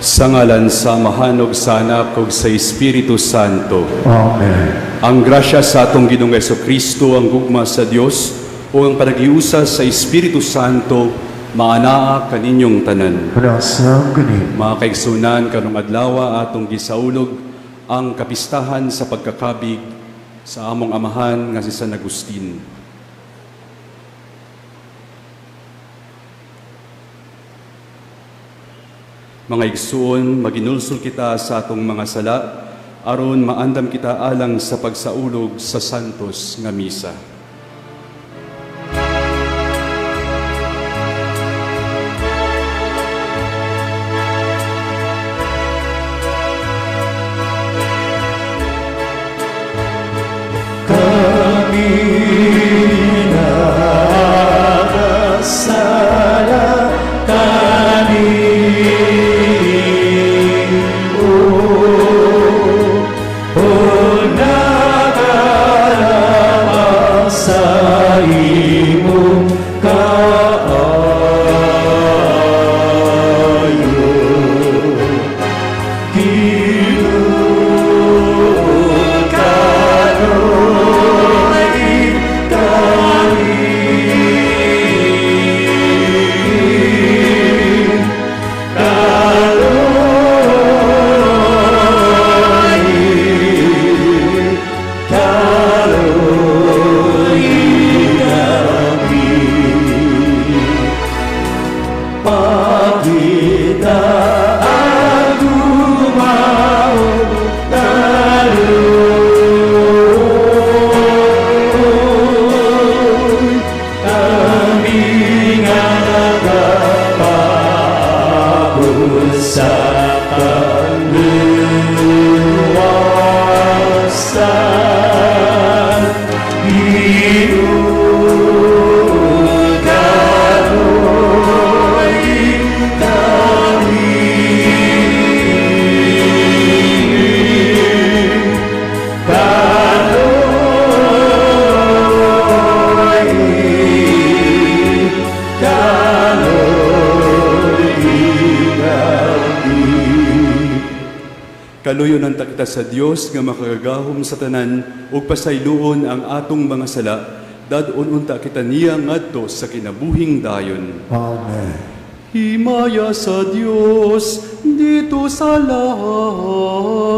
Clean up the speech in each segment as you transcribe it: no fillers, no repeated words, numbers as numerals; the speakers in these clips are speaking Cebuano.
Sa ngalan sa Amahan ug sa Anak ug sa Espiritu Santo. Amen. Ang grasya sa atong Ginoong Kristo, ang gugma sa Dios ug ang panaghiusa sa Espiritu Santo maanaa kaninyong tanan. Nasa ganin. Mga kaigsunan, karong adlaw atong gisaulog ang kapistahan sa pagkakabig sa among amahan nga si San Agustin. Mga igsuon, maginulsol kita sa atong mga sala aron maandam kita alang sa pagsaulog sa santos nga misa. Kami nagasala kanimo, o nagalaman sa imong kaayo. Ginoo, kaloy kami. Kaloy, kaloy kami. Pakita ang gumao kaloy kami nga nagapaabot sa kaluwasan. Ginoo, kaloy kami. Kaloy, kaloy kami. Kaluyon ta kita sa Dios nga makagagahom sa tanan ug pasayloon ang atong mga sala, dad-on unta kita niya ngadto sa kinabuhing dayon. Amen. Himaya sa Dios dito sa langit.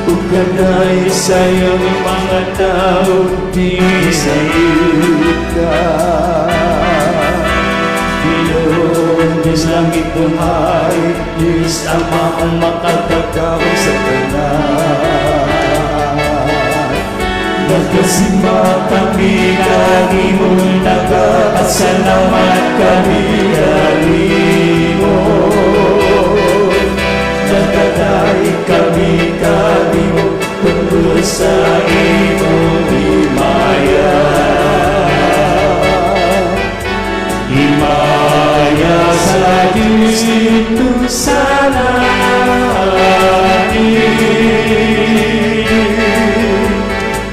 Ug kanay sa iyong mga tao di sa yuta. Ginoo, Diyos langit buhay, Diyos Ama ang makatagahom sa tanan. Nagasimba kami kanimo, nagapasalamat kami kanimo. Nagadaig kami kanimo tungod sa imong himaya. Himaya sa Diyos dito sa langit.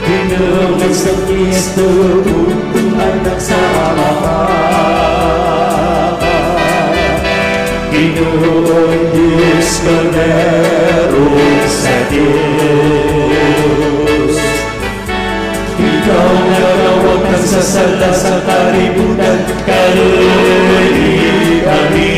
Ginoong sa Kristo, ug anak sa Amahan. Ginoong Diyos, Kordero sa Diyos. Ikaw nagawag sa sala sa kalibutan, kaluoy kami.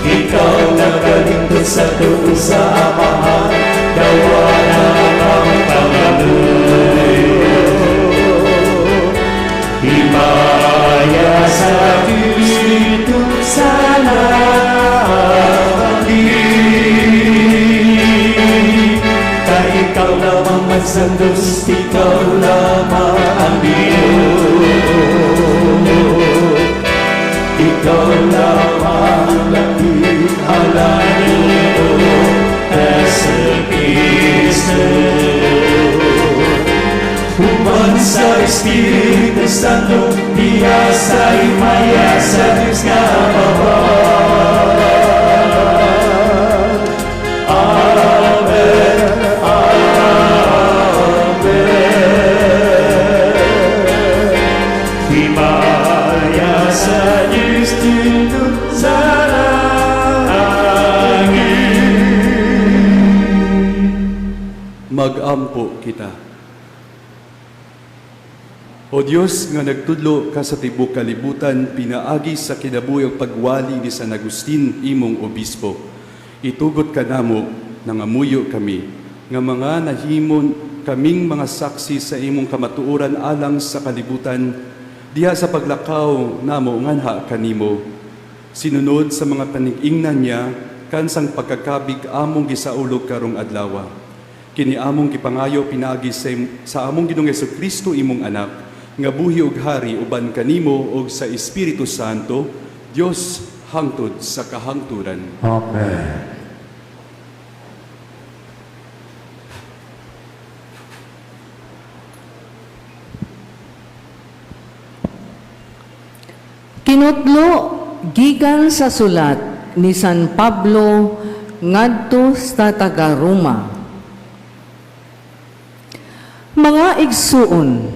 Ikaw nagaligtas sa tuo sa Amahan, gawa na ang pangaluyo. Himaya sa Diyos dito sa langit. Kay ikaw lamang ang sa Diyos, ikaw lamang ang Diyos. Ikaw lamang ang labing halayo, Jesu Cristo. Uban sa Espiritu Santo, diya sa himaya sa Diyos nga Amahan. Amen, Amen. Himaya sa Espiritu sa langit. Magampo kita. O Dios nga nagtudlo ka sa tibuok kalibutan pinaagi sa kinabuhi ug pagwali ni San Agustin, imong obispo. Itugot kanamo, nangamuyo kami, nga mga nahimon kaming mga saksi sa imong kamatuoran alang sa kalibutan diha sa paglakaw namo nganha kanimo. Sinunod sa mga panig-ingnan niya kansang pagkakabig among gisaulog karong adlaw. Kini among gipangayo pinaagi sa among Ginoong Kristo, imong anak, nga buhi ug hari uban kanimo ug sa Espiritu Santo, Dios, hangtod sa kahangturan. Amen. Kinutlo gikan sa sulat ni San Pablo ngadto sa taga Roma. Mga igsuon,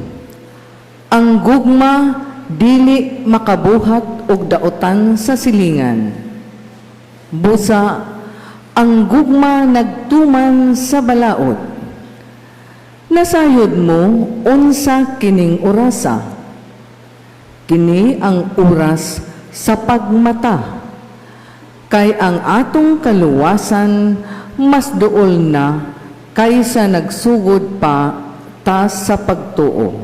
ang gugma dili makabuhat og daotan sa silingan. Busa, ang gugma nagtuman sa balaod. Nasayod mo unsa kining orasa. Kini ang oras sa pagmata. Kay ang atong kaluwasan mas duol na kaysa nagsugod pa ta sa pagtuo.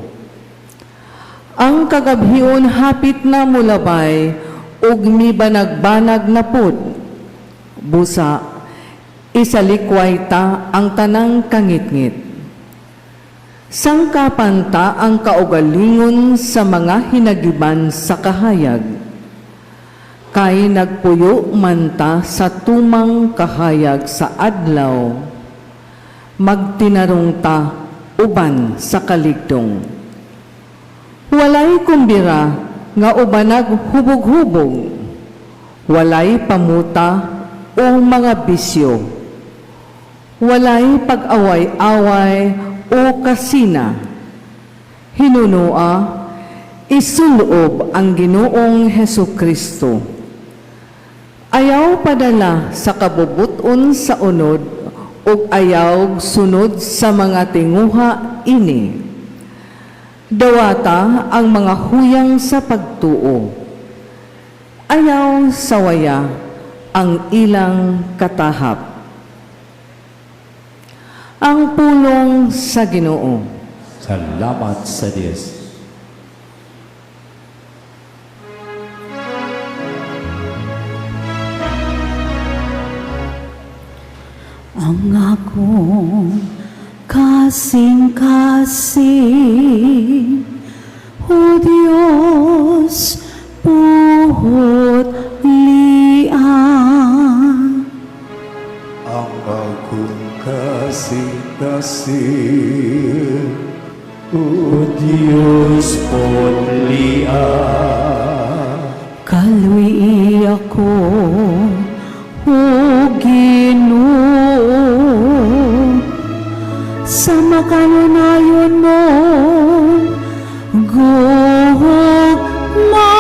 Ang kagabhion hapit na mulabay ug mibanag-banag na pud. Busa, isalikway ta ang tanang kangitngit. Sangkapan ta ang kaugalingon sa mga hinagiban sa kahayag. Kay nagpuyo man ta sa tumang kahayag sa adlaw, magtinarong ta uban sa kaligdong. Walay kumbira nga ubanag hubog-hubog, walay pamuta o mga bisyo, walay pag-away-away o kasina. Hinunoa, isulob ang Ginoong Heso Kristo. Ayaw padala sa kabubuton sa unod ug ayaw sunod sa mga tinguha ini. Dawata ang mga huyang sa pagtuo. Ayaw sawaya ang ilang katahap. Ang pulong sa Ginoo. Salamat sa Diyos. Ang akong kasing-kasing, O Diyos, puhot liang. Ang akong kasing-kasing, O Diyos, punlian. Kaluy ako, O Ginoo, sa makanunayon mo gugma,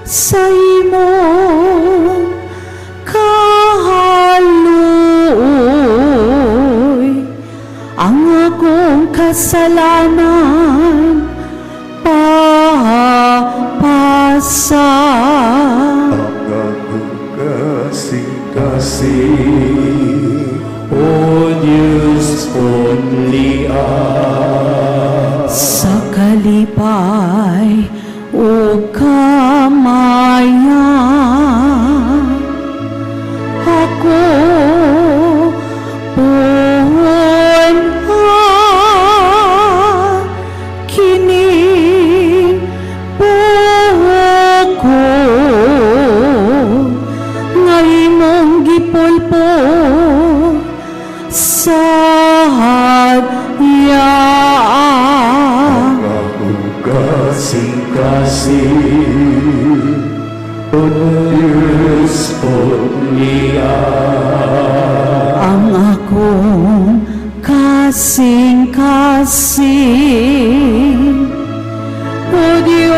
sa imong kahaluoy ang akong kasalanan pahapasa. Ang akong kasing-kasing, O Diyos, punlian. Sa kalipay o kamaya, ako puhon kini buhok ko nga imong gipulpo sa hadya. Ang akong kasing-kasing, O Diyos, punlian. Ang akong kasing-kasing, O Diyos.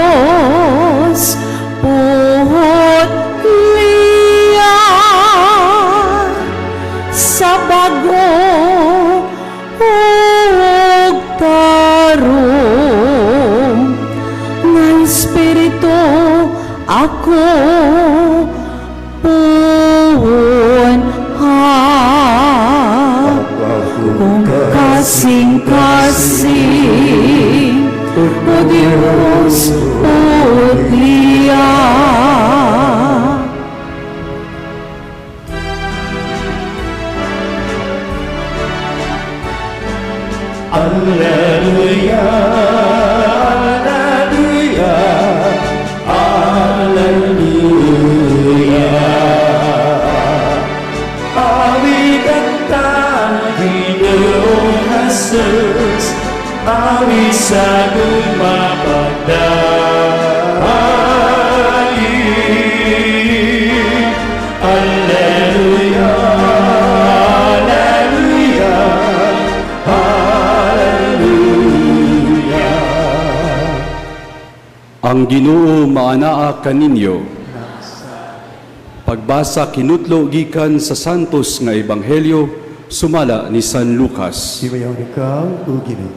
Ako puon ha Ang akong akong kasing-kasing, O Diyos, O Diya. Alleluia, Alleluia, Alleluia. Awitan ta, Ginoong Jesus, awit sa mapagdaig. Alleluia, Alleluia, Alleluia. Ang Ginoo maanaa kaninyo. Pagbasa kinutlo gikan sa Santos nga Ebanghelyo sumala ni San Lucas. Himayaon ikaw, O Ginoo.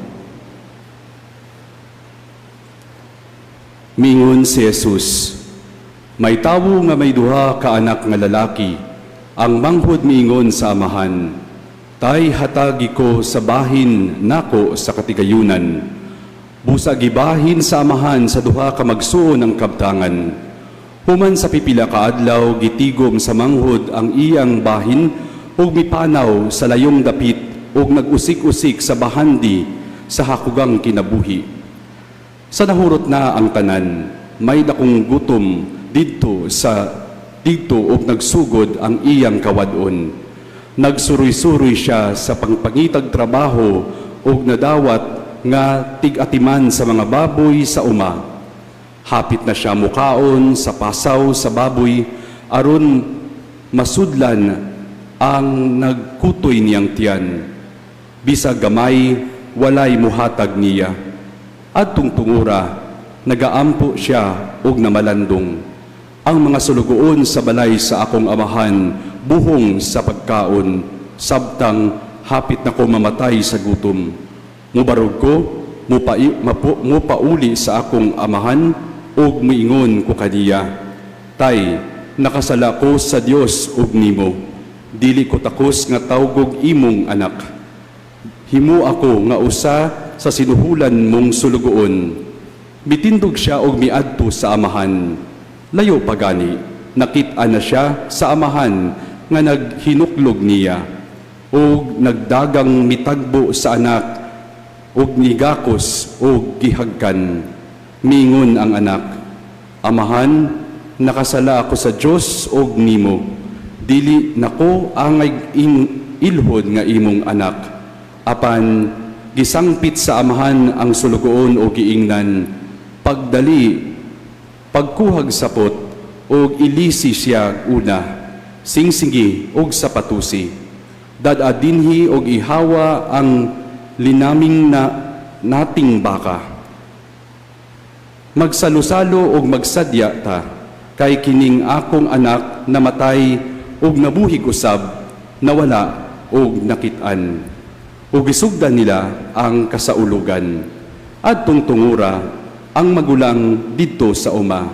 Mingon si Jesus, "May tawo nga may duha ka anak nga lalaki. Ang manghod miingon sa amahan, 'Tay, hatagi ko sa bahin nako sa katigayunan.' Busa gibahin sa amahan sa duha ka magsuon ang kabtangan. Human sa pipila ka adlaw, gitigom sa manghod ang iyang bahin ug mipanaw sa layong dapit ug nag-usik-usik sa bahandi sa hakugang kinabuhi. Sa nahurot na ang tanan, may dakong gutom didto sa didto ug nagsugod ang iyang kawad-on. Nagsuroy-suroy siya sa pangpangitag trabaho ug nadawat nga tig-atiman sa mga baboy sa uma. Hapit na siya mukaon sa pasaw sa baboy aron masudlan ang nagkutoy niyang tiyan. Bisag gamay, walay muhatag niya. Adtong tungura, nagaampo siya og namalandong. Ang mga sulugoon sa balay sa akong amahan, buhong sa pagkaon, sabtang hapit na ko mamatay sa gutom. Mubarog ko, mupauli sa akong amahan, ug miingon ko kaniya, 'Tay, nakasala ko sa Dios ug nimo. Dili ko takos nga tawgog imong anak. Himo ako nga usa sa sinuhulan mong sulugoon.' Mitindog siya og miadto sa amahan. Layo pa gani, nakit-an na siya sa amahan nga naghinuklog niya ug nagdagang mitagbo sa anak ug nigakos ug gihagkan. Mingon ang anak, 'Amahan, nakasala ako sa Dios ug nimo. Dili nako angay ilhod nga imong anak.' Apan gisangpit sa amahan ang sulugoon o giingnan, 'Pagdali, pagkuhag sapot ug ilisi siya una, singsingi og sapatusi. Dad-a dinhi og ihawa ang linaming na nating baka. Magsalusalo og magsadya ta, kay kining akong anak namatay og nabuhi usab, nawala og nakit-an.' Ug gisugdan nila ang kasaulugan. Adtong tungura, ang magulang didto sa uma.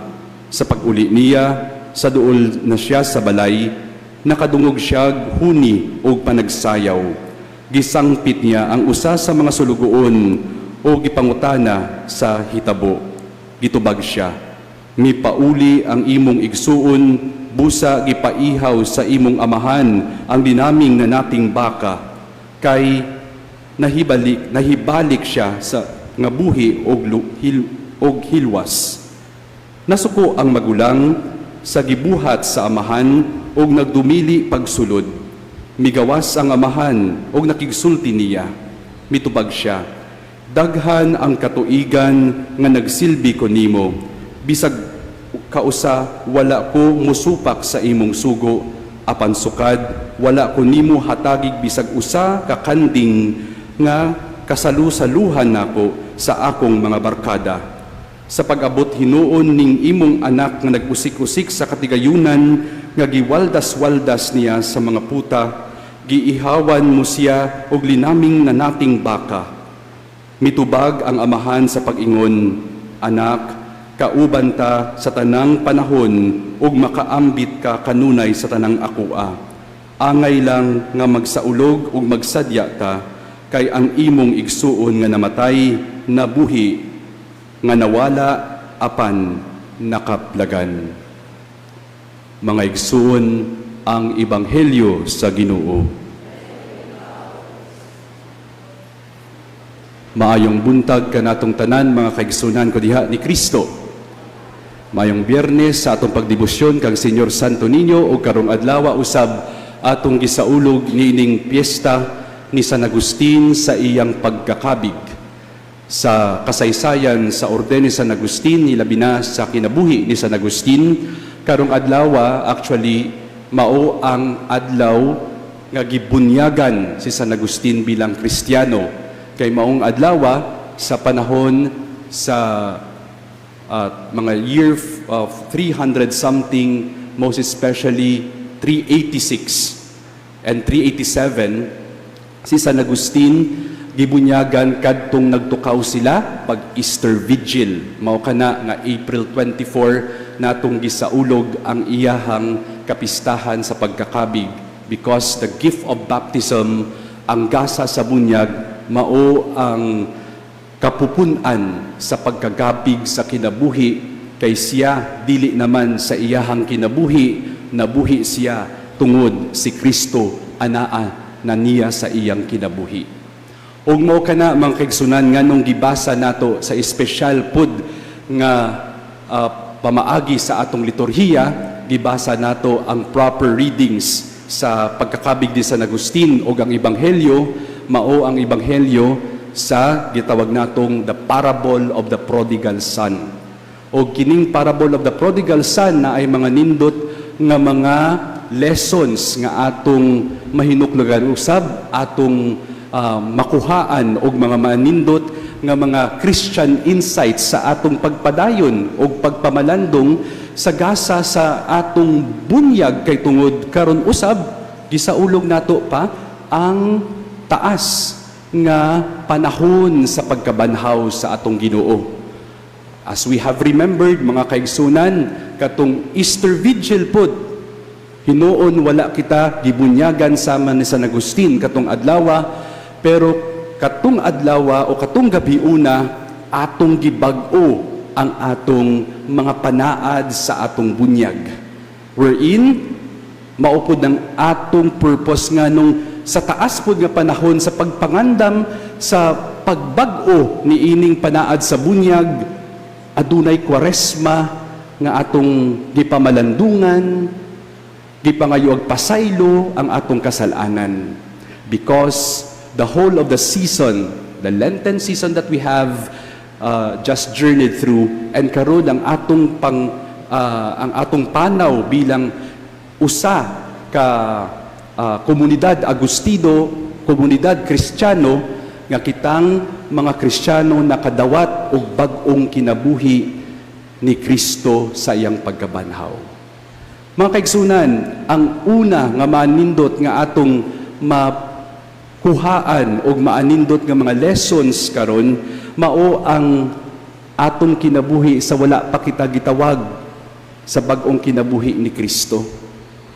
Sa pag-uli niya, sa duol na siya sa balay, nakadungog siya huni og panagsayaw. Gisangpit niya ang usa sa mga sulugoon o gipangutana sa hitabo. Gitubag siya, 'Mipauli ang imong igsuon, busa gipaihaw sa imong amahan ang dinaming na nating baka, kay nahibalik siya sa nga buhi og og hilwas.' Nasuko ang magulang sa gibuhat sa amahan og nagdumili pagsulod. Migawas ang amahan og nakigsulti niya. Mitubag siya, 'Daghan ang katuigan nga nagsilbi ko nimo. Bisag kausa wala ko musupak sa imong sugo, apan sukad wala ko nimo hatagig bisag usa ka kanding nga kasalusaluhan nako sa akong mga barkada. Sa pag-abot hinuon ning imong anak nga nag-usik-usik sa katigayunan nga giwaldas-waldas niya sa mga puta, giihawan mo siya og linaming na nating baka.' Mitubag ang amahan sa pag-ingon, 'Anak, Kauban ta sa tanang panahon ug makaambit ka kanunay sa tanang akoa. Angay lang nga magsaulog ug magsadya ta kay ang imong igsuon nga namatay nabuhi, nga nawala apan nakaplagan. Mga igsuon, ang ebanghelyo sa Ginoo. Maayong buntag kanatong tanan, mga kaigsunan ko diha ni Kristo. Maayong Biyernes sa atong pagdebosyon kang Señor Santo Niño ug karong adlaw usab atong gisaulog niining piyesta ni San Agustin sa iyang pagkakabig. Sa kasaysayan sa orden ni San Agustin, hilabi na sa kinabuhi ni San Agustin, karong adlaw actually mao ang adlaw nga gibunyagan si San Agustin bilang Kristiyano, kay maong adlaw sa panahon sa mga year of 300 something, most especially 386 and 387, si San Agustin gibunyagan kadtong nagtukaw sila pag Easter Vigil. Mao kana nga April 24 natong gisaulog ang iyahang kapistahan sa pagkakabig, because the gift of baptism, ang gasa sa bunyag, mao ang kapupun-an sa pagkagabig sa kinabuhi, kay siya dili naman sa iyahang kinabuhi nabuhi, siya tungod si Kristo anaa na niya sa iyang kinabuhi. Ug mao kana, mga kaigsunan, nganong gibasa nato sa espesyal pud nga pamaagi sa atong liturhiya, gibasa nato ang proper readings sa pagkakabig ni San Agustin ug ang ebanghelyo mao ang ebanghelyo sa gitawag natong the parable of the prodigal son. O kining parable of the prodigal son na ay mga nindot nga mga lessons nga atong mahinuklogan usab, atong makuhaan og mga manindot nga mga Christian insights sa atong pagpadayon og pagpamalandong sa gasa sa atong bunyag, kay tungod karon usab gisaulog nato pa ang taas nga panahon sa pagkabanhaw sa atong Ginoo. As we have remembered, mga kaigsunan, katong Easter Vigil pod, hinuon wala kita gibunyagan sama ni San Agustin katong adlawa, pero katong adlawa o katong gabi una atong gibag-o ang atong mga panaad sa atong bunyag. Wherein mao pod ang atong purpose nga nung sa taas pod nga panahon sa pagpangandam sa pagbag-o ni ining panaad sa bunyag, adunay Kwaresma nga atong gipamalandungan, gipangayo og pasaylo ang atong kasalanan, because the whole of the season, the Lenten season that we have just journeyed through, and karon ang atong panaw bilang usa ka komunidad Agustino, komunidad Kristiyano, nga kitang mga Kristiyano nakadawat og bag-ong kinabuhi ni Kristo sa iyang pagkabanhaw. Mga kaigsunan, ang una nga manindot nga atong makuhaan og maanindot nga mga lessons karon mao ang atong kinabuhi sa wala pa kita gitawag sa bag-ong kinabuhi ni Kristo.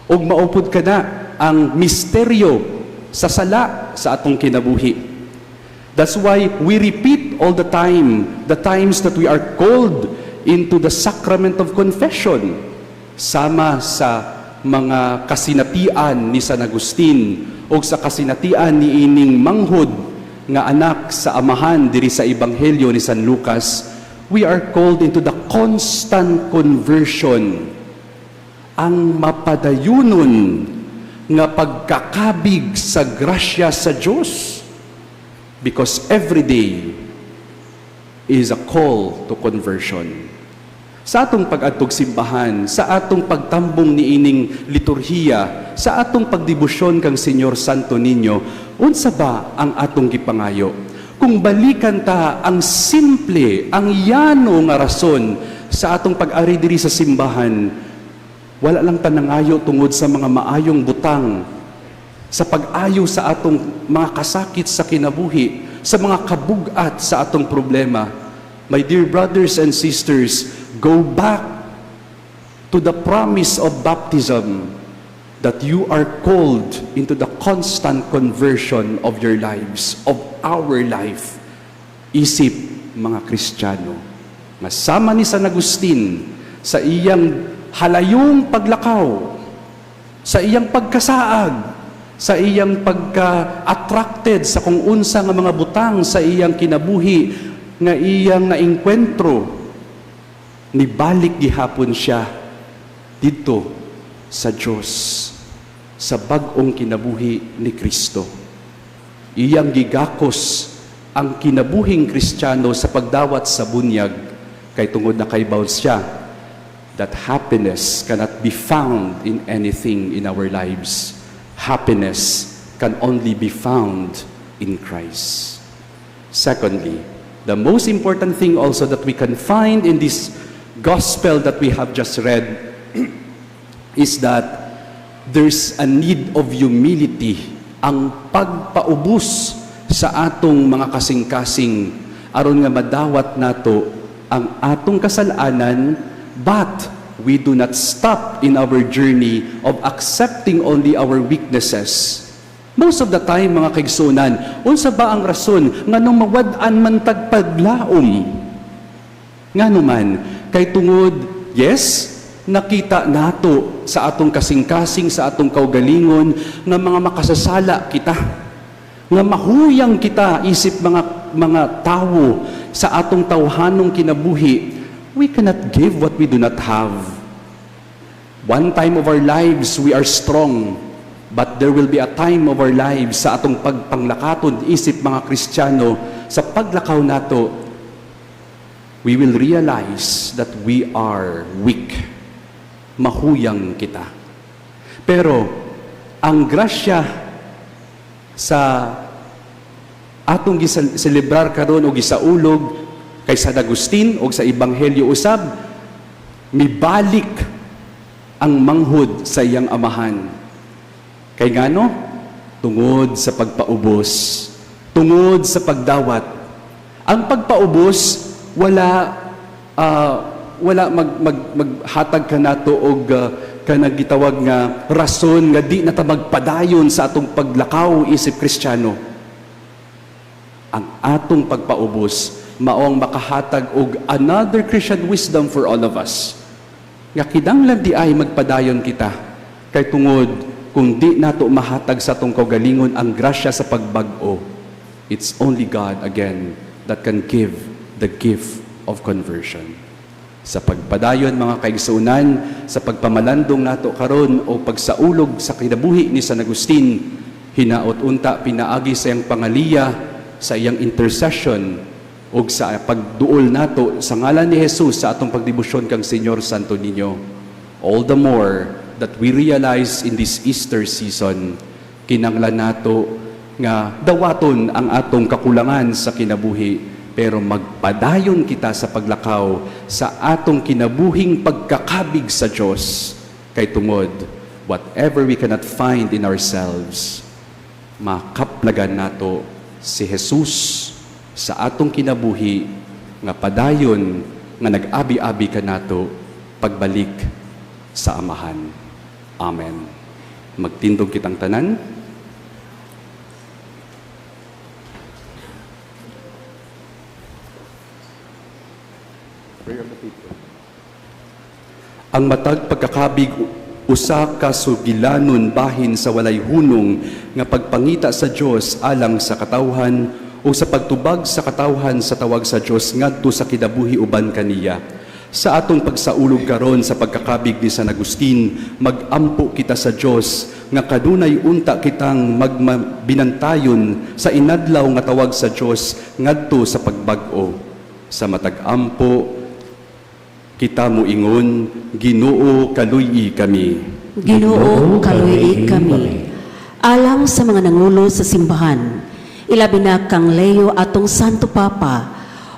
Ug mao pud kana ang misteryo sa sala sa atong kinabuhi. That's why we repeat all the time the times that we are called into the sacrament of confession. Sama sa mga kasinatian ni San Agustin o sa kasinatian ni ining manghod nga anak sa amahan diri sa Ebanghelyo ni San Lucas, we are called into the constant conversion, ang mapadayunon nga pagkakabig sa grasya sa Diyos, because every day is a call to conversion. Sa atong pag-adtog simbahan, sa atong pagtambong ni ining liturhiya, sa atong pagdebosyon kang Señor Santo Niño, unsa ba ang atong gipangayo? Kung balikan ta ang simple, ang yano nga rason sa atong pag-ari diri sa simbahan, wala lang ta nangayo tungod sa mga maayong butang, sa pag-ayo sa atong mga kasakit sa kinabuhi, sa mga kabugat sa atong problema. My dear brothers and sisters, God is not interested Go back to the promise of baptism that you are called into the constant conversion of your lives, of our life. Isip, mga Kristiyano, nga sama ni San Agustin sa iyang halayong paglakaw, sa iyang pagkasaag, sa iyang pagka-attracted sa kung unsa nga mga butang sa iyang kinabuhi nga iyang naengkwentro, nibalik gihapon siya didto sa Dios, sa bag-ong kinabuhi ni Kristo. Iyang gigakos ang kinabuhing Kristiyano sa pagdawat sa bunyag kay tungod nakaibaw siya that happiness cannot be found in anything in our lives. Happiness can only be found in Christ. Secondly, the most important thing also that we can find in this gospel that we have just read is that there's a need of humility, ang pagpaubos sa atong mga kasing-kasing aron nga madawat nato ang atong kasalanan, but we do not stop in our journey of accepting only our weaknesses. Most of the time, mga kaigsunan, unsa ba ang rason nganong mawad-an man tag paglaom? Ngano man, kay tungod, yes, nakita nato sa atong kasing-kasing, sa atong kaugalingon, nga mga makasasala kita, nga mahuyang kita isip mga tawo sa atong tawhanong kinabuhi. We cannot give what we do not have. One time of our lives, we are strong, but there will be a time of our lives sa atong pagpanglakaton isip mga Kristiyano, sa paglakaw nato, we will realize that we are weak. Mahuyang kita. Pero ang grasya sa atong giselebrar karon o gisaulog kay San Agustin o sa Ebanghelyo usab, mibalik ang manghod sa iyang amahan. Kay ngano? Tungod sa pagpaubos, tungod sa pagdawat. Ang pagpaubos, wala mag, mag maghatag kanato og kanang gitawag nga rason nga di na ta magpadayon sa atong paglakaw isip Kristiyano. Ang atong pagpaubos mao ang makahatag og another Christian wisdom for all of us. Nga kinahanglan diay magpadayon kita kay tungod kung di nato mahatag sa atong kaugalingon ang grasya sa pagbag-o, it's only God again that can give the gift of conversion. Sa pagpadayon, mga kaigsunan, sa pagpamalandong nato karon o pagsaulog sa kinabuhi ni San Agustin, hinaot unta pinaagi sa iyang pangaliya, sa iyang intercession ug sa pagduol nato sa ngalan ni Jesus sa atong pagdebosyon kang Señor Santo Niño. All the more that we realize in this Easter season, kinanglan nato nga dawaton ang atong kakulangan sa kinabuhi, pero magpadayon kita sa paglakaw sa atong kinabuhing pagkakabig sa Dios kay tungod whatever we cannot find in ourselves, makaplagan nato si Jesus sa atong kinabuhi nga padayon nga nag-abi-abi kanato pagbalik sa Amahan. Amen. Magtindog kitang tanan. Prayer of the people. Ang matag pagkakabig usa ka sugilanon bahin sa walay hunong nga pagpangita sa Dios alang sa katawhan o sa pagtubag sa katawhan sa tawag sa Dios ngadto sa kinabuhi uban kaniya. Sa atong pagsaulog karon sa pagkakabig ni San Agustin, magampo kita sa Dios nga kanunay unta kitang magbinantayon sa inadlaw nga tawag sa Dios ngadto sa pagbag-o. Sa matag ampo, kita moingon, "Ginoo, kaluy-i kami." Ginoo, kaluy-i kami. Alang sa mga nangulo sa simbahan, ilabi na kang Leo atong Santo Papa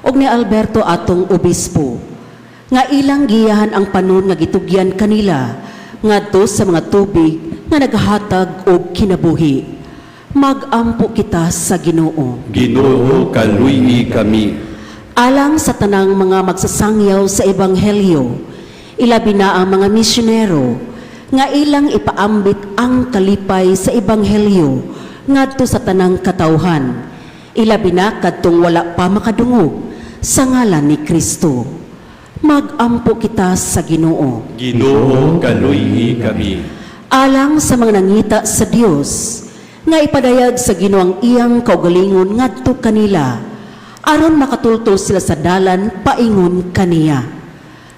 ug ni Alberto atong Obispo, nga ilang giyahan ang panon nga gitugyan kanila ngadto sa mga tubig nga naghatag og kinabuhi. Magampo kita sa Ginoo. Ginoo, kaluy-i kami. Alang sa tanang mga magsasangyaw sa Ebanghelyo, ilabi na ang mga misyonero, nga ilang ipaambit ang kalipay sa Ebanghelyo ngadto sa tanang katawhan, ilabi na kadtong wala pa makadungog sa ngalan ni Kristo. Magampo kita sa Ginoo. Ginoo, kaluy-i kami. Alang sa mga nangita sa Dios nga ipadayag sa Ginoo ang iyang kaugalingon ngadto kanila aron makatultol sila sa dalan paingon kaniya.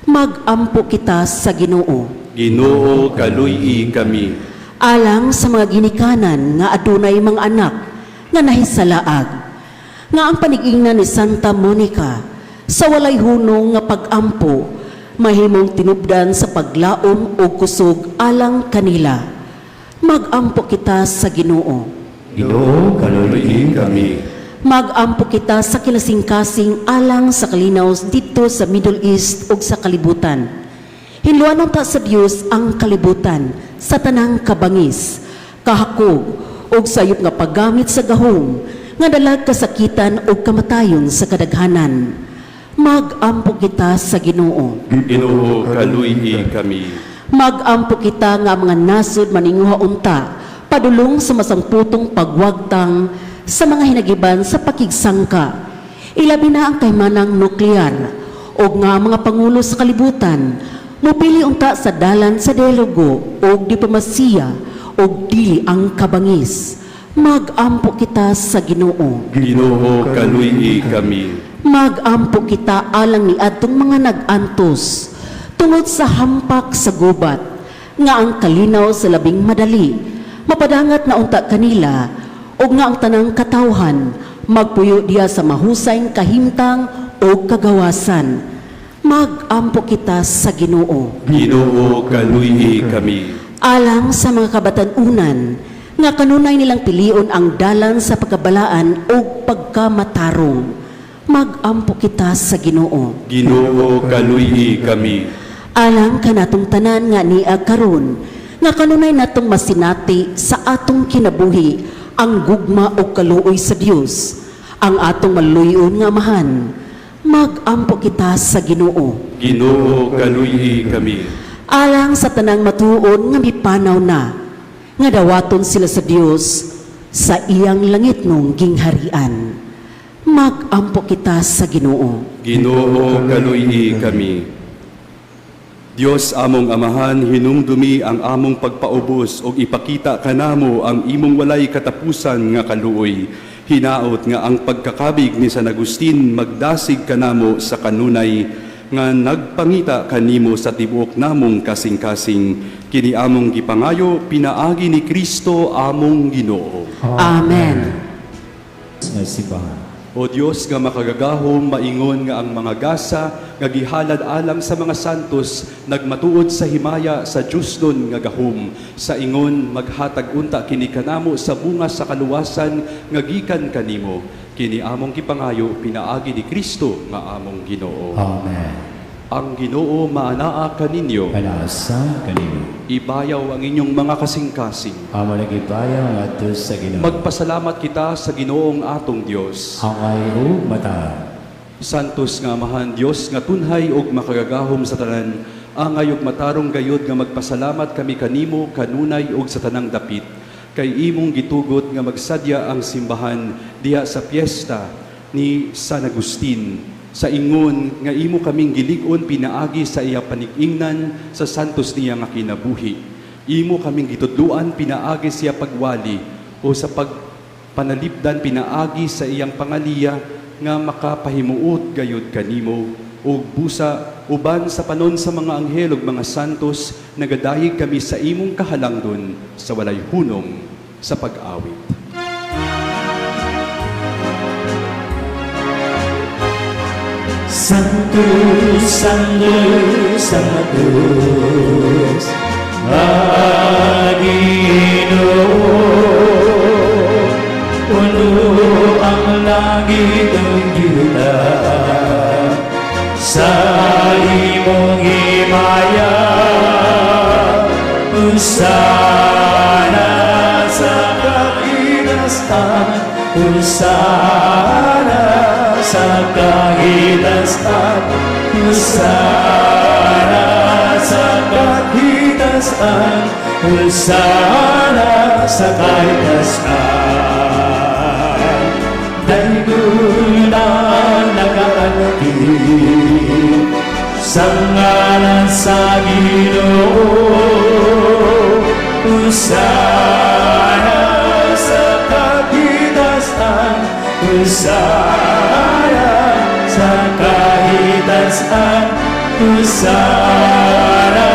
Magampo kita sa Ginoo. Ginoo, kaluy-i kami. Alang sa mga ginikanan nga adunay mga anak nga nahisalaag, nga ang panigingnan ni Santa Monica sa walay hunong nga pagampo mahimong tinubdan sa paglaom o kusog alang kanila. Magampo kita sa Ginoo. Ginoo, Kaluy-i kaluy-i kami. Magampo kita sa kinasingkasing alang sa kalinaw didto sa Middle East ug sa kalibutan. Hinluan ta sa Dios ang kalibutan sa tanang kabangis, kahakog ug sayop nga paggamit sa gahom nga dalag kasakitan ug kamatayon sa kadaghanan. Magampo kita sa Ginoo. Ginoo, kaluy-i kami. Magampo kita nga ang mga nasod maninguha unta padulong sa masangputong pagwagtang sa mga hinagiban sa pakigsangka. Ilabi na ang kahimanang nuklear ug nga ang mga pangulo sa kalibutan mopili unta sa dalan sa dialogo ug diplomasiya ug dili ang kabangis. Magampo kita sa Ginoo. Ginoo, kaluy-i kami. Magampo kita alang ni atong mga nag-antos tungod sa hampak sa gubat nga ang kalinaw sa labing madali mapadangat na unta kanila ug nga ang tanang katawhan magpuyo diha sa mahusay kahimtang o kagawasan. Magampo kita sa Ginoo. Ginoo, kaluy-i kami. Alang sa mga kabatan-unan nga kanunay nilang pilion ang dalan sa pagkabalaan o pagkamatarong. Magampo kita sa Ginoo. Ginoo, kaluy-i kami. Alang kanatong tanan nga nia karon nga kanunay natong masinati sa atong kinabuhi ang gugma o kaluoy sa Dios, ang atong maluyon nga Amahan. Magampo kita sa Ginoo. Ginoo, kaluy-i kami. Alang sa tanang matuon nga mipanaw na nga dawaton sila sa Dios sa iyang langitnong gingharian. Magampo kita sa Ginoo. Ginoo, kaluy-i kami. Dios among Amahan, hinumdumi ang among pagpaubos ug ipakita kanamo ang imong walay katapusan nga kaluoy. Hinaot nga ang pagkakabig ni San Agustin magdasig kanamo sa kanunay nga nagpangita kanimo sa tibuok namong kasing-kasing. Kini among gipangayo pinaagi ni Kristo among Ginoo. Amen. Nga simbahan. O Dios nga makagagahom, maingon nga ang mga gasa nga gihalad alang sa mga santos nagmatuod sa himaya sa Diosnon nga gahom. Sa ingon maghatag unta kini kanamo sa bunga sa kaluwasan nga gikan kanimo. Kini among gipangayo pinaagi ni Kristo nga among Ginoo. Amen. Ang Ginoo maanaa kaninyo. Anaa sa kanimo. Ibayaw ang inyong mga kasing-kasing. Amo nagibayaw ngadto sa Ginoo. Magpasalamat kita sa Ginoong atong Dios. Angay ug mataram. Santos nga Amahan Dios nga tunhay ug makagagahom sa tanan, angay ug matarong gayod nga magpasalamat kami kanimo kanunay ug sa tanang dapit, kay imong gitugot nga magsadya ang simbahan diha sa piyesta ni San Agustin, sa ingon nga imo kaming gilig-on pinaagi sa iya panig-ingnan sa santos niya nga kinabuhi. Imo kaming gitudluan pinaagi siya pagwali o sa pagpanalipdan pinaagi sa iyang pangaliya nga makapahimuot gayud kanimo ug busa uban sa panon sa mga anghel ug mga santos, nagadayeg kami sa imong kahalangdon sa walay hunong sa pag-awit. Santo, Santo, Santos, Ginoo, puno ang langit ug yuta sa imong himaya. Hosana sa kataas-taasan, Hosana sa kahitasan, Hosana sa kahitasan, Hosana sa kahitasan. Daygon ang nagaanhi sa ngalan sa Ginoo. Hosana sa kahitasan, Hosana sa kahitasan, Hosana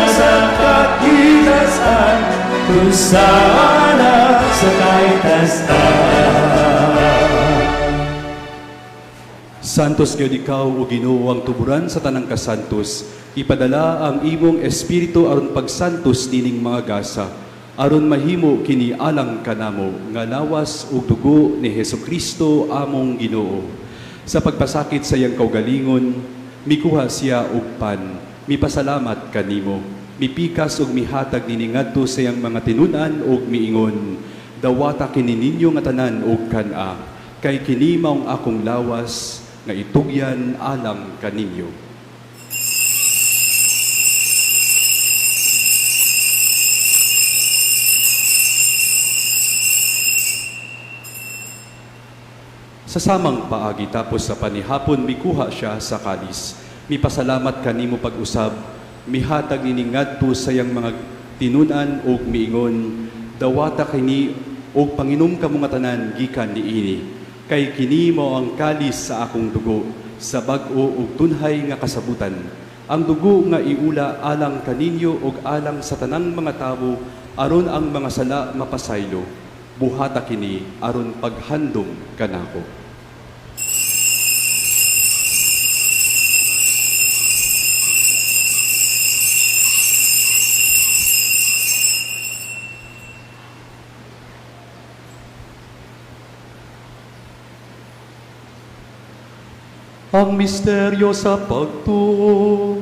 sa kahitasan, Hosana sa kahitasan. Santos gyud ikaw o Ginoo ang tuburan sa tanang kasantos. Ipadala ang imong espiritu aron pagsantos nining mga gasa, aron mahimo kini alang kanamo nga lawas ug dugo ni Hesukristo among Ginoo. Sa pagpasakit sa iyang kaugalingon, mikuha siya og pan, mipasalamat kanimo, mipikas ug mihatag nini ngadto sa iyang mga tinun-an ug miingon, "Dawata kini ninyo nga tanan ug kan-a, kay kini maong akong lawas nga itugyan alang kaninyo." Sa samang paagi tapos sa panihapon, mikuha siya sa kalis. Mipasalamat kanimo pag-usab, mihatag nini ngadto sa iyang mga tinun-an ug miingon, "Dawata kini ug panginom kamo nga tanan gikan niini, kay kini mao ang kalis sa akong dugo sa bag-o ug tunhay nga kasabutan. Ang dugo nga iula alang kaninyo ug alang sa tanang mga tawo aron ang mga sala mapasaylo. Buhata kini aron paghandom kanako." Ang misteryo sa pagtuo.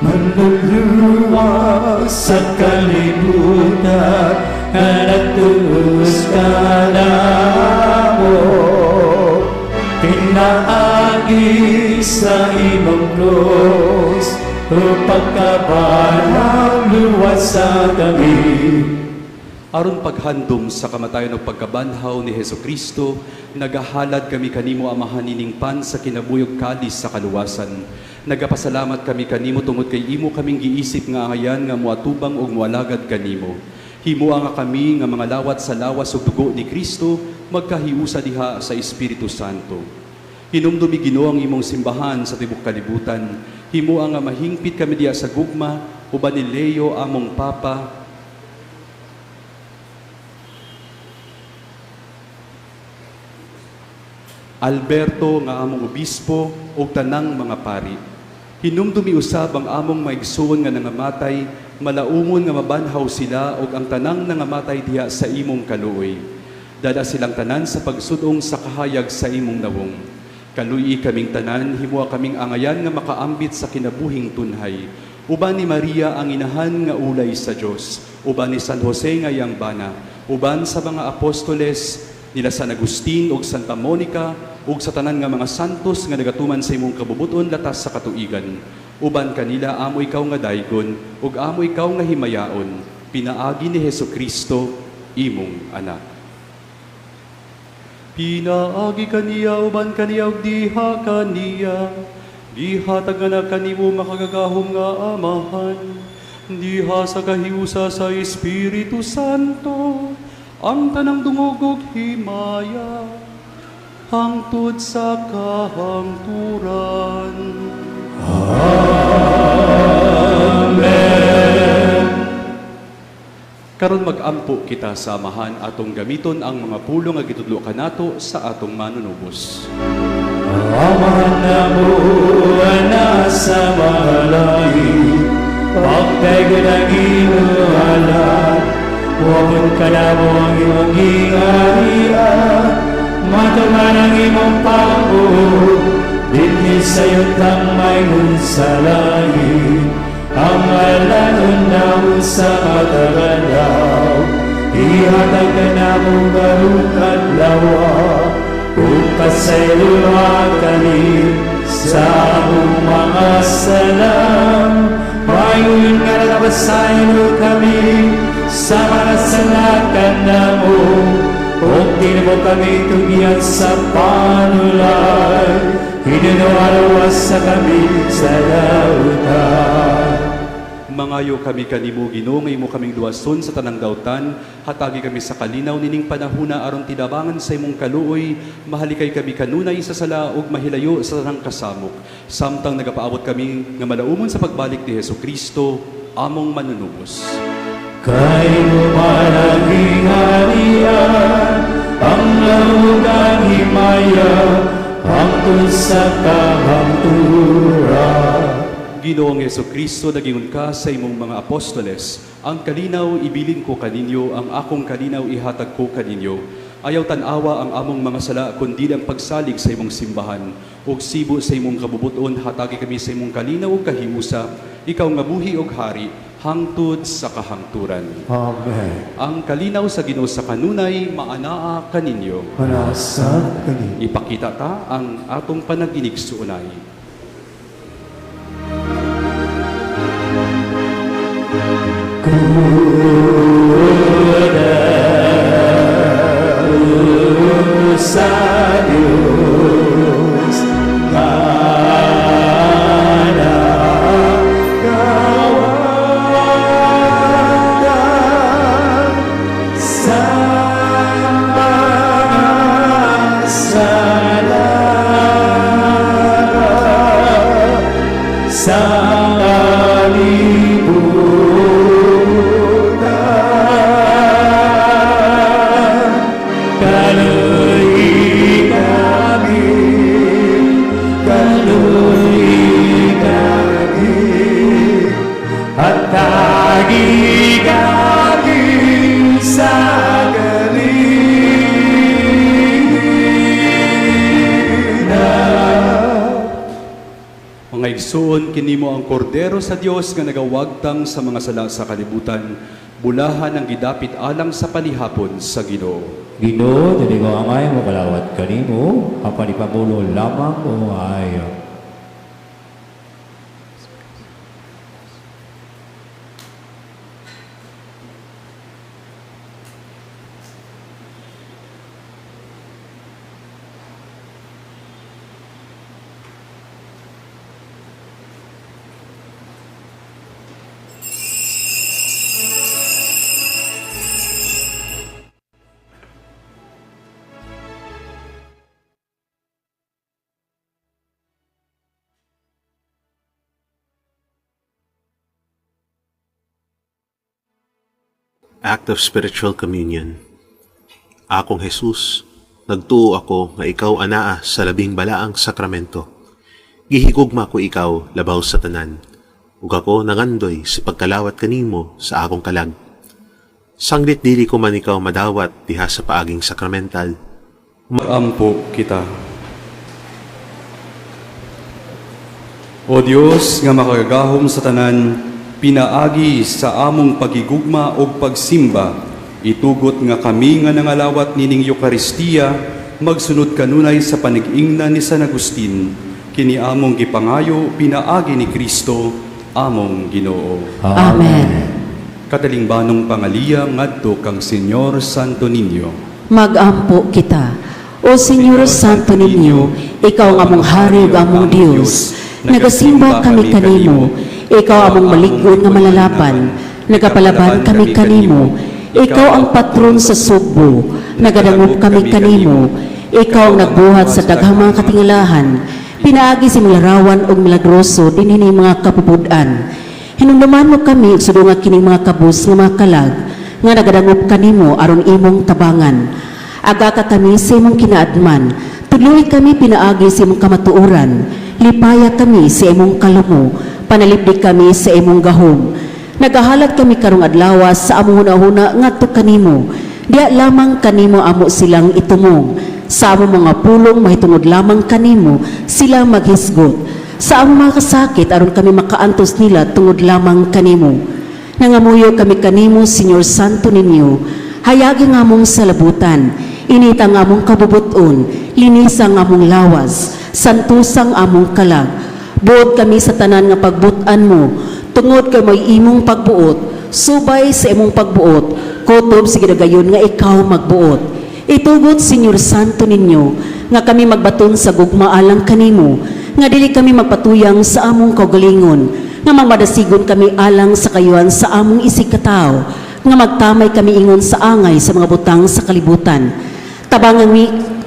Manluluwas sa kalibutan, nga nagtuos ka namo. Pinaagi sa imong krus, o pagkabanhaw luwas sa kami. Aron paghandom sa kamatayon ug pagkabanhaw ni Hesukristo, nagahalad kami kanimo, Amahan, nining pan sa kinabuhi ug kalis sa kaluwasan. Nagapasalamat kami kanimo tungod kay imo kaming giisip nga angayan nga moatubang ug moalagad kanimo. Himoa nga kami nga mga lawat sa lawas ug dugo ni Kristo magkahiusa diha sa Espiritu Santo. Hinumdumi, Ginoo, ang imong simbahan sa tibok kalibutan. Himoa nga mahingpit kami diha sa gugma uban ni Leo among Papa, Alberto nga among obispo ug tanang mga pari. Hinumdumi usab ang among maigsuon nga nangamatay, malaumon nga mabanhaw sila ug ang tanang nangamatay diha sa imong kaluoy. Dala silang tanan sa pagsudong sa kahayag sa imong nawong. Kaluy-i kaming tanan, himoa kaming angayan nga makaambit sa kinabuhing tunhay. Uban ni Maria ang inahan nga ulay sa Dios, uban ni San Jose nga iyang bana, uban sa mga apostoles nila San Agustin ug Santa Monica ug sa tanan nga mga santos nga nagatuman sa imong kabubuton latas sa katuigan. Uban kanila amo ikaw nga daygon ug amo ikaw nga himayaon, pinaagi ni Hesukristo imong anak. Pinaagi kaniya, uban kaniya ug diha kaniya, gihatag na kanimo makagagahom nga Amahan, diha sa kahiusa sa Espiritu Santo, ang tanang dungog ug himaya hangtod sa kahangturan. Amen. Karon mag-ampo kita sa Amahan, atong gamiton ang mga pulong nga gitudlo kanato sa atong manunubos. Amahan namo nasa mga langit, pagdayon ang imong ngalan, moabot kanamo ang imong gingharian, matuman ang imong pagbuot, dinhi sa yutang maingon sa langit. Ang alanon namo sa matag adlaw, ihatag kanamo karong adlaw, ug Pasayloa kami sa among mga sala. Mayon nga nagapasaylo kami sa mga sala kanamo. Ug dili mo kami tugyan sa panulay, hinunuarawas sa kami sa dautan. Mangayo kami kanimo, Ginoo, nga imo kaming luwason sa tanang dautan, hatagi kami sa kalinaw nining panahuna aron tinabangan sa imong kaluoy, mahalikay kami kanunay sa sala ug mahilayo sa tanang kasamok. Samtang nagapaabot kami nga malaumon sa pagbalik ni Hesus Kristo, among manunubos. Kay human ang gingharian, ang ug ang himaya, hangtod sa kahangturan. Ginoong Hesus Kristo, nagingon ka sa imong mga apostoles, "Ang kalinaw ibilin ko kaninyo, ang akong kalinaw ihatag ko kaninyo. Ayaw tan-awa ang among mga sala, kundi ang pagsalig sa imong simbahan. Ug sibo sa imong kabubuton, hatagi kami sa imong kalinaw ug kahiusa, ikaw nga buhi ug hari, hangtod sa kahangturan." Amen. Ang kalinaw sa Ginoo sa kanunay maanaa kaninyo. Manasab kani. Ipakita ta ang atong panaginigsuonay. Sa Diyos, managawadan sa mga sala sa kalibutan. Kaluoyi kami, kaluoyi kami, hatagi kami sa kalinaw. Mga igsoon, kini mao ang kordero sa Dios nga nagawagtang sa mga sala sa kalibutan. Bulahan ang gidapit alang sa palihapon sa Ginoo. Ginoo, dili ko angay mokalawat kanimo, apan ipamulo lamang o ayo. Act of Spiritual Communion. Akong Jesus, nagtuo ako nga ikaw anaa sa labing balaang sakramento. Gihigugma ko ikaw labaw sa tanan, ug ako nangandoy sa pagkalawat kanimo sa akong kalag. Sanglit dili ko man ikaw madawat diha sa paaging sakramental, Magampo kita. O Dios nga makagagahom sa tanan, pinaagi sa among pagigugma ug pagsimba, itugot nga kami nga nangalawat nining Eukaristiya magsunod kanunay sa panig-ingna ni San Agustin. Kini among gipangayo pinaagi ni Kristo among Ginoo. Amen. Katalingbanong pangaliya ngadto kang Señor Santo Niño. Magampo kita. O Señor Santo Niño, ikaw ang among hari ug among Dios. Nagasimba kami kanimo. Ikaw among malig-on nga malalaban. Nagapalaban kami kanimo. Ikaw ang patron sa Sugbo. Nagadangop kami kanimo. Ikaw ang nagbuhat sa daghang mga katingalahan. Pinaagi sa imong larawan ug milagroso dinhi mga kapupud-an. Hinumduman mo kami ug sudunga kining mga kabus nga mga kalag nga nagadangop kanimo aron imong tabangan. Agaka kami sa imong kinaadman. Tudloi kami pinaagi sa imong kamatuoran. Lipaya kami sa imong kalumo. Panalipdi kami sa imong gahom. Nagahalad kami karong adlaw sa among hunahuna ngadto kanimo. Diya lamang kanimo amo silang itumong. Sa among mga pulong mahitungod lamang kanimo sila maghisgot. Sa among mga kasakit aron kami makaantos nila tungod lamang kanimo. Nangamuyo kami kanimo, Señor Santo Niño. Hayagi ang among salabutan, init ang among kabubuton. Linisang among lawas, santusang among kalag. Buot kami sa tanan nga pagbutan mo, tungod kay may imong pagbuot, subay sa imong pagbuot, kutob sa gidagayon nga ikaw magbuot. Itugot, Senyor Santo Niño, nga kami magbaton sa gugma alang kanimo, nga dili kami magpatuyang sa among kaugalingon, nga magmadasigon kami alang sa kayuan sa among isigkatawo, nga magtamay kami ingon sa angay sa mga butang sa kalibutan.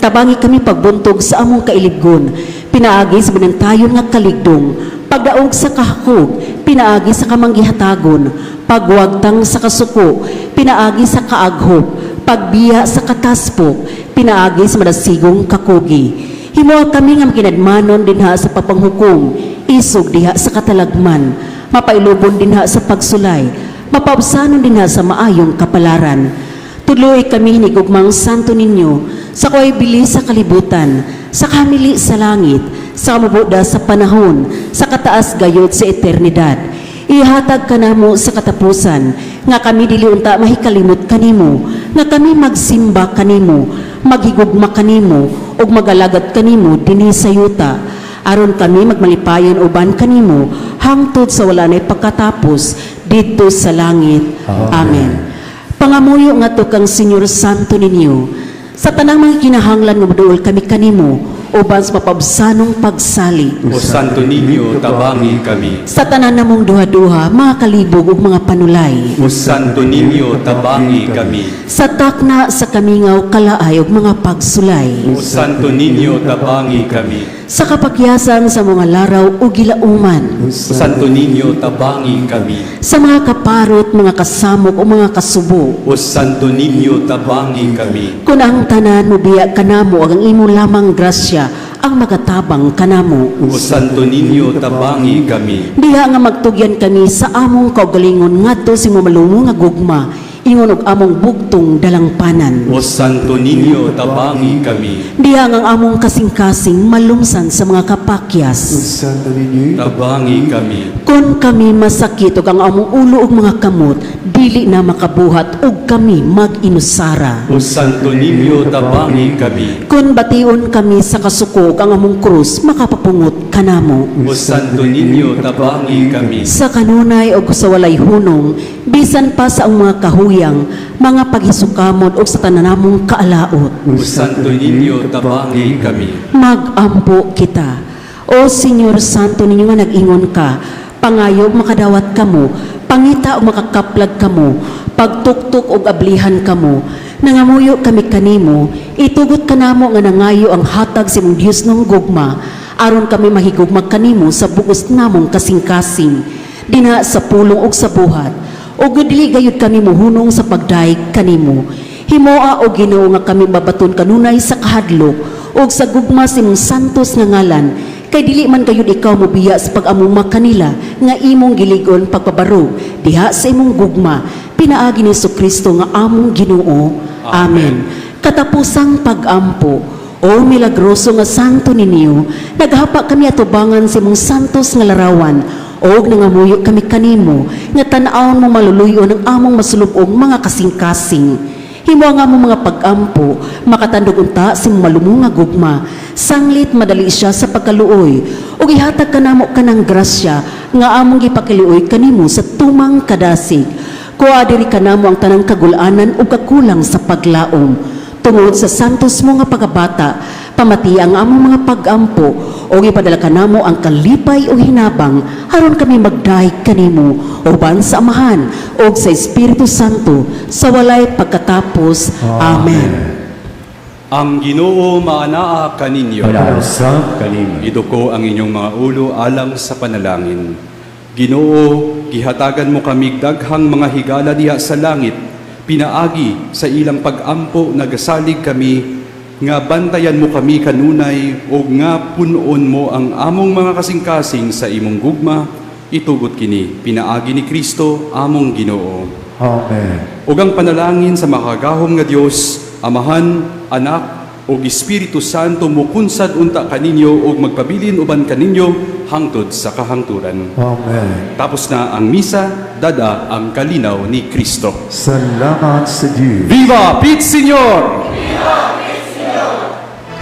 Tabangi kami pagbuntog sa among kailibgon, pinaagi sa binantayon nga kaligdong, pagdaog sa kahakog, pinaagi sa kamanggihatagon, pagwagtang sa kasuko, pinaagi sa kaaghop, pagbiya sa kataspok, pinaagi sa madasigong kakugi. Himoa kami nga makinadmanon dinha sa papanghukom, isog diha sa katalagman, mapailubon dinha sa pagsulay, mapaubsanon dinha sa maayong kapalaran. Tudloi kami hinigugmang Santo Niño, sa kuway bili sa kalibutan, sa kamili sa langit, sa kamubuda sa panahon, sa kataas gayod sa eternidad. Ihatag kanamo sa katapusan, nga kami dili unta mahikalimot kanimo, nga kami magsimba kanimo, maghigugma kanimo, ug magalagad kanimo dinhi sa yuta. Aron kami magmalipayon uban kanimo, hangtod sa wala nay pagkatapos didto sa langit. Amen. Pangamuyo ngadto kang Senyor Santo Niño, sa tanang mga kinahanglan nga moduol kami kanimo uban sa mapabsanong pagsali. O Santo Niño, tabangi kami. Sa tanan namong duha-duha, mga kalibog ug mga panulay. O Santo Niño, tabangi kami. Sa takna sa kamingaw kalaay ug mga pagsulay. O Santo Niño, tabangi kami. Sa kapakyasan sa mga laraw ug gilauman. O Santo Niño, tabangi kami. Sa mga kaparot, mga kasamok o mga kasubo. O Santo Niño, tabangi kami. Kung ang tanan mobiya kanamo ang imo lamang grasya ang magatabang kanamo. O Santo Niño, tabangi kami. Diha nga magtugyan kami sa among kaugalingon ngadto sa imong malumo nga gugma, ingon og among bugtong dalangpanan. O Santo Niño, tabangi kami. Diha nga ang among kasing-kasing malumsan sa mga kapakyas. Santo Niño, Tabangi kami. Kung kami masakit og ang among ulo ug mga kamot, dili na makabuhat ug kami mag-inusara. O Santo Niño, tabangi kami. Kung bation kami sa kasuko ug ang among krus, makapapungot kanamo. O Santo Niño, tabangi kami. Sa kanunay og sa walay hunong, bisan pa sa ang mga kahuyang, mga paghisukamot og sa tanan namong kaalaot. O Santo Niño, tabangi kami. Magampo kita. O Senyor Santo Niño nga nag-ingon ka, pangayo ug makadawat kamo, pangita ug makakaplag kamo, pagtuktok og ablihan kamo. Nangamuyo kami kanimo, itugot kanamo nga nangayo ang hatag sa imong Dios ng gugma, aron kami mahigugma kanimo sa bugos namong kasing-kasing, dinha sa pulong ug sa buhat. Ug dili gayud kami mohunong sa pagdayeg kanimo. Himoa o Ginoo nga kami mabaton kanunay sa kahadlok ug sa gugma sa imong santos nga ngalan, kay dili man gayud ikaw mobiya sa pag-amuma kanila nga imong gilig-on pagpabarog diha sa imong gugma pinaagi ni Kristo nga among Ginoo. Amen. Katapusang pagampo. O milagroso nga Santo Niño, naghapa kami atubangan sa imong santos nga larawan og nangamuyo kami kanimo nga tan-awon mo maluluyon ang among masulub-ong mga kasing-kasing. Himo ang among mga pagampo, makatandog unta sa imong malumo nga gugma, sanglit madali siya sa pagkaluoy, ug ihatag kanamo kanang grasya nga among gipakiluoy kanimo sa tumang kadasig. Kuha diri kanamo ang tanang kagulanan ug kakulang sa paglaom. Tungod sa santos mo nga pagkabata, pamati ang among mga pagampo ug ipadala kanamo ang kalipay o hinabang aron kami magdayeg kanimo uban sa Amahan ug sa Espiritu Santo sa walay pagkatapos. Amen. Ang Ginoo maanaa kaninyo. Usab kanimo. Iduko ang inyong mga ulo alang sa panalangin. Ginoo, gihatagan mo kami daghang mga higala diha sa langit. Pinaagi sa ilang pag-ampo nagasalig kami nga bantayan mo kami kanunay o nga punon mo ang among mga kasing-kasing sa imong gugma. Itugot kini pinaagi ni Kristo among Ginoo. Amen. Ug ang panalangin sa makagahom nga Dios, Amahan, Anak, ug Espiritu Santo mukunsad unta kaninyo ug magpabilin uban kaninyo hangtod sa kahangturan. Amen. Tapos na ang misa, dada ang kalinaw ni Kristo. Salamat sa Diyos. Viva Pit Señor! Viva!